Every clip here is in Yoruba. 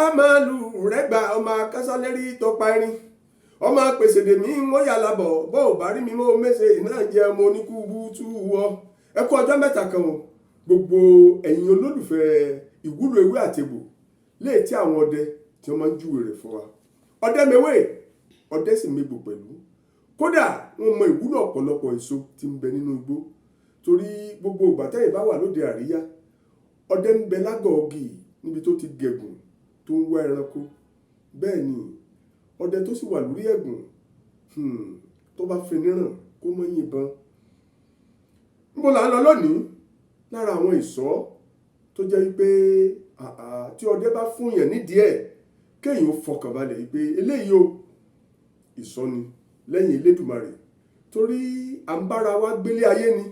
Àkàmàlù rẹ́gbà ọmọ akásálẹ́rí tọpa erin ọmọ pèsèdè mi ń wọ́yà labọ̀ bọ́ ò bá rí mi mọ́ mẹ́sẹ̀ náà jẹ́ ọmọ oníkúbú tú wọ́. Ẹ kú ọjọ́ mẹ́ta kan o, gbogbo ẹ̀yin olólùfẹ́ ìwúlò ewé àtegbò léè tí àwọn ọdẹ tí wọ́n máa ń júwe rẹ̀ fún wa. Ọdẹ mewé, ọdẹ sì megbò pẹ̀lú. Kódà wọ́n mọ ìwúlò ọ̀pọ̀lọpọ̀ èso tí ń bẹ nínú igbó, torí gbogbo ìgbà tẹ́yìn bá wà lóde àríyá, ọdẹ ń bẹ lágọ̀ọ́gì níbi tó ti gẹ̀gùn tó ń wá ẹranko. Bẹ́ẹ̀ ni ọdẹ tó sì wà lórí ẹ̀gùn, tó bá fi níràn kó mọ́ yìnbọn. Níbo là ń lọ lónìí? Lára àwọn ìṣọ́ tó jẹ́ wípé tí ọdẹ bá fún yàn nídìí ẹ̀, kéèyàn ó fọkàn balẹ̀ wípé eléyìí o, ìṣọ́ ni lẹ́yìn Elédùmarè, torí à ń bára wa gbélé ayé ni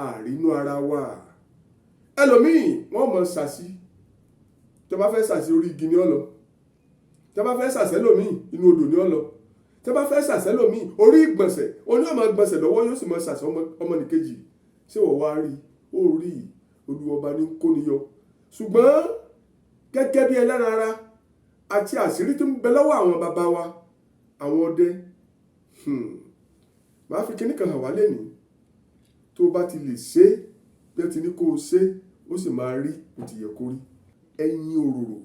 àrínú ara wa. Ẹlòmíì, wọ́n mọ̀ ṣàṣì. Tó bá fẹ́ ṣàṣì, orí igi ni ó lọ. Tó bá fẹ́ ṣàṣẹ́ lòmíì, inú odò ni ó lọ. Tó bá fẹ́ ṣàṣẹ́ lòmíì, orí ìgbọ̀nsẹ̀ oní ọmọ gbọ̀nsẹ̀ lọ́wọ́, yóò sì mọ̀ ṣàṣẹ́ ọmọnìkejì. Ṣé wọ́n wá rí ó rí Olúwọba ní kóníyọ? Ṣùgbọ́n gẹ́gẹ́ bí ẹlẹ́ran ara àti àṣírí tó ń bẹ lọ́wọ́ àwọn bàbá wa, àwọn ọdẹ, máa fi kíní kan hàn wá lẹ́nìí. Tó bá ti lè ṣe bí ó ti ní kó o ṣe, ó sì máa rí bó ti yẹ kó rí. Ẹyin òróró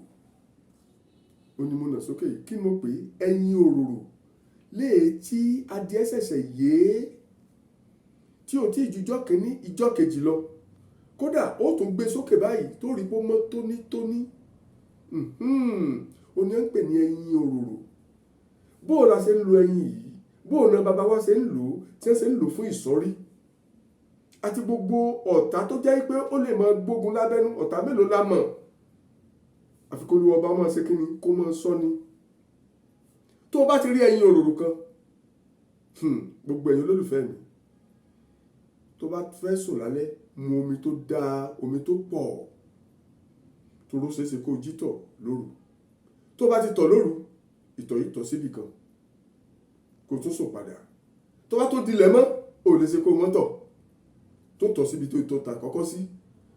onímọ̀nà sókè yìí, kí mo pè é? Ẹyin òróró léè tí adìẹ ṣẹ̀ṣẹ̀ yéé, tí ò tí ì ju ijọ́ kìíní, ijọ́ kejì lọ. Kódà ó tún gbé sókè báyìí tó rí pé ó mọ́ tónítóní. Ó ní à ń pè ní ẹyin òróró. Bó o la ṣe ń lo ẹyin yìí, bó o na bàbá wa ṣe ń lò ó, tí wọ́n ṣe ń lò fún ìsọ̀rí àti gbogbo ọ̀tá tó jẹ́ pé ó lè máa gbógun lábẹ́nú. Ọ̀tá mélòó la mọ̀? Àfi kó Olúwa ọba máa ṣe kíni, kó máa sọ ni. Tó o bá ti rí ẹyin òróró kan, gbogbo ẹ̀yin olólùfẹ́ mi, tó bá fẹ́ sùn lálẹ́, mu omi tó dáa, omi tó pọ̀, toró ṣeéṣe kó o jí tọ̀ lóru. Tó bá ti tọ̀ lóru, ìtọ̀ yìí tọ̀ síbì kan, kó tún sùn padà. Tó bá tó dilẹ̀ mọ́, ò lè ṣe kó o mọ́ tọ̀, tó tọ̀ síbi tó ìtọ̀ tà kọ́kọ́ sí.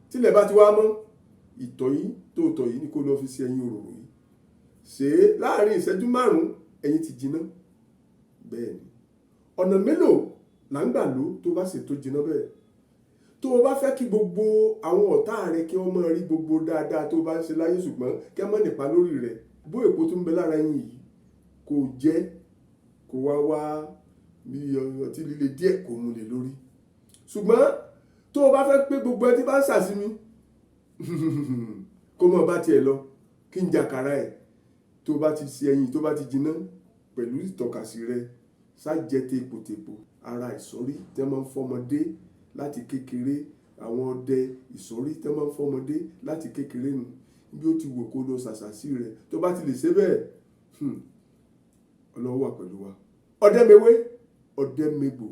Tílẹ̀ bá ti wá mọ́, ìtọ̀ yìí tó tọ̀ yìí ni kó lọ fi ṣe ẹyin òróró yìí. Ṣe é láàrin ìṣẹ́jú 5, ẹyin ti jiná. Bẹ́ẹ̀ ni. Ọ̀nà mélòó là ń gbà lò tó bá sì tó jiná bẹ́ẹ̀? Tó o bá fẹ́ kí gbogbo àwọn ọ̀tá rẹ kí wọ́n máa rí gbogbo dáadáa tó o bá ń ṣe láyé, ṣùgbọ́n kí wọ́n má nípa lórí rẹ, bó èpo tó ń bẹ lára ẹyin yìí kò jẹ́ kó wá wá bí ọtí líle díẹ̀ kó mu lè lórí. Ṣùgbọ́n tó o bá fẹ́ pé gbogbo ẹ tí bá ń ṣàṣì mi kó mọ̀ bá tiẹ̀ lọ, kí n jàkàrà ẹ̀, tó o bá ti ṣe ẹyin tó bá ti jiná pẹ̀lú ìtọ́kasí rẹ, ṣáàjẹ́ tèpòtèpò. Ara ìsọ̀rí tí wọ́n máa ń fọmọdé láti kékeré, àwọn ọdẹ, ìsọ̀rí tí wọ́n máa ń fọmọdé láti kékeré nu bí ó ti wò kó lọ ṣàṣàṣì rẹ. Tó bá ti lè ṣe bẹ́ẹ̀, Ọlọ́run wà pẹ̀lú wa. Ọdẹ mewé, ọdẹ megbò.